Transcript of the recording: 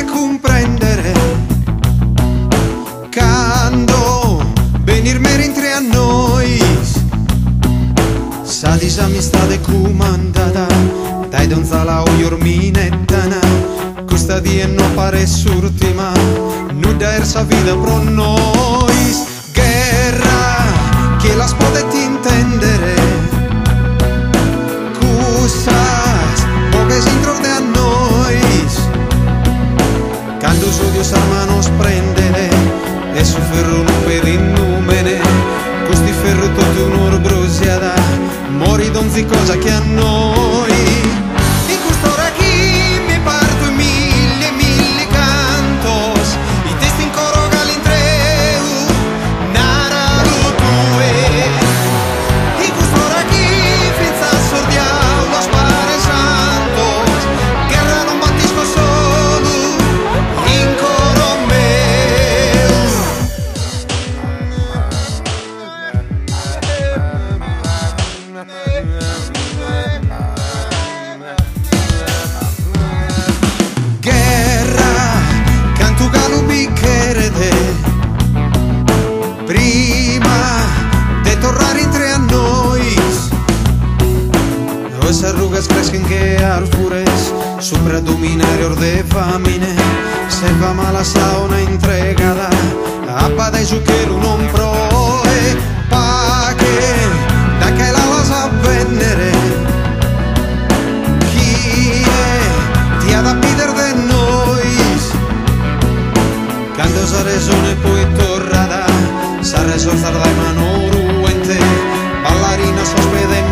podet cumprèndere Cando benit mere intre a nois Sa disamistade cumandat dae donz'ala ojos minettan Custa die no paret s'ùrtima Nudda est sa vida pro nois Gherra chie las podet intèndere Cussas boghes intro de a nois Cando s'odiu s'arma nos prendet E su ferru non pedit nùmene Cust'iferru totu nos brusiat Morit donzi cosa che a nois In cust'ora chi mi parto in milli e milli cantos It'est in coro galu intreu Naralu tue In cust'ora chi fintzas sos diaulos paren santos Gherra non b'at iscossolu in coro meu. Gherra, cantu galu bi cheret prima de torrare intre a nois. Oe sas rugas creschen che arvures subra dominarios de famine, s'erva mala sa 'ona intregat, abba dae su chelu non proet, paghe da che l'as a bennere, chie ti at a bider de nois, cando sa resone poi torrat, sas resorzas dae manu ruent, ballarinas sos pedes.